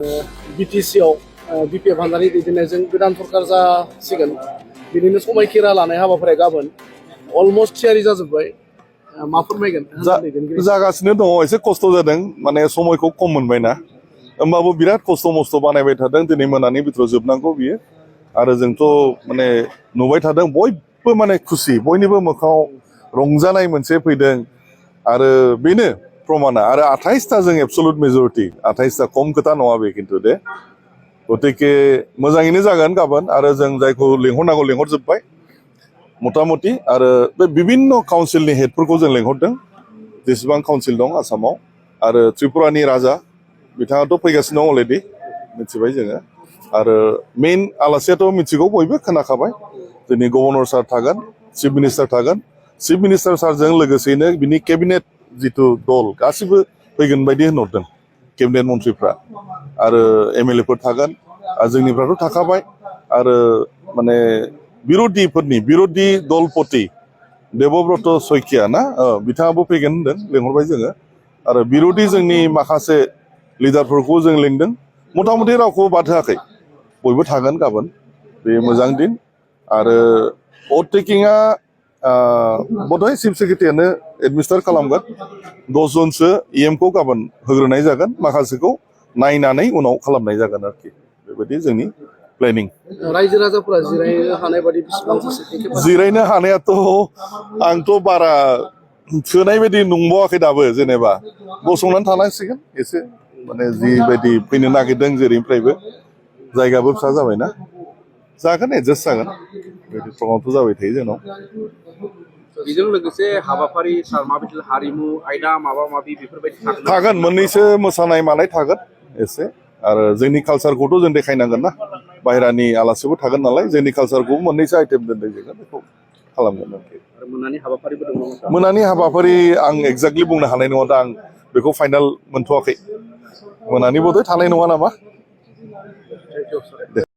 बिटिसिआव BPF हानजानि दैदेननायजों गोदान सरकार जासिगोन बिनिनो समायखिरा लानाय हाबाफारिया गाबोन अलमस्ट थियारि जाजोब्बाय मा फोरमायगोन जागासिनो दङ एसे खस्थ' जादों माने समायखौ खम मोनबायना होमबाबो बिराद खस्थ' मस्थ' बानायबाय थादों दिनै मोनानि बिथोराव जोबनांगौ बियो आरो जोंथ' माने नुबाय थादों बयबो माने खुसि बयनिबो मोखाङाव रंजानाय मोनसे फैदों आरो बेनो प्रमाना आरो 28टा जों एबसलुट मेजरिटि 28टा खम खोथा नङा बे खिन्थु दे गतिके मोजाङैनो जागोन गाबोन आरो जों जायखौ लेंहरनांगौ लेंहरजोब्बाय मथा मथि आरो बे बिभिन्न काउन्सिलनि हेडफोरखौ जों लेंहरदों जेसेबां काउन्सिल दं आसामाव आरो त्रिपुरानि राजा बिथाङाथ' फैगासिनो दं अलरेडि मिथिबाय जोङो आरो मेइन आलासियाथ' मिथिगौ बयबो खोनाखाबाय जोंनि गभर्नर सार थागोन चिफ मिनिस्टार थागोन चिफ मिनिस्टार सारजों लोगोसेनो बिनि केबिनेट जिथु दल गासिबो फैगोन बायदि होनहरदों केबिनेट मन्थ्रिफ्रा आरो एमएलएफोर थागोन आरो जोंनिफ्राथ' थाखाबाय आरो माने बिर'धि दलपति देबब्रत शइकिया ना बिथाङाबो फैगोन होनदों लेंहरबाय जोङो आरो बिर'धि जोंनि माखासे लिडारफोरखौ जों लिंदों मथा मथि रावखौ बाद होआखै बयबो थागोन गाबोन बे मोजां दिन आरो भट टेकिंआ बधय चिफ सेक्रेटारियानो एडमिनिस्ट्रेट खालामगोन 10 जनसो इएमखौ गाबोन होग्रोनाय जागोन माखासेखौ नायनानै उनाव खालामनाय जागोन आरोखि बेबायदि जोंनि प्लेनिं रायजो राजाफोरा जिरायनो हानाय बायदि बेसेबां जिरायनो हानायाथ' आंथ' बारा थोनाय बायदि नंबावाखै दाबो जेनेबा गसंनानै थानांसिगोन एसे माने जिबायदि फैनो नागिरदों जेरैनिफ्रायबो जायगाबो फिसा जाबायना जागोन एडजास्ट जागोन बेबायदि प्रग्रामथ' जाबाय थायो जोंनाव बेजों लोगोसे हाबाफारि सार माबायदि हारिमु आयदा माबा माबि बेफोरबायदि थागोन मोननैसो मोसानाय मानाय थागोन एसे आरो जोंनि कालसारखौथ' जों देखायनांगोन ना बाहेरानि आलासिबो थागोन नालाय जोंनि कालसारखौबो मोननैसो आइटेम दोनदों जोङो बेखौ खालामगोन आरोखि मोनानि हाबाफारि आं एक्जेक्टलि बुंनो हानाय नङा दा आं बेखौ फाइनाल मोनथ'वाखै मोनानि बधय थानाय नङा नामा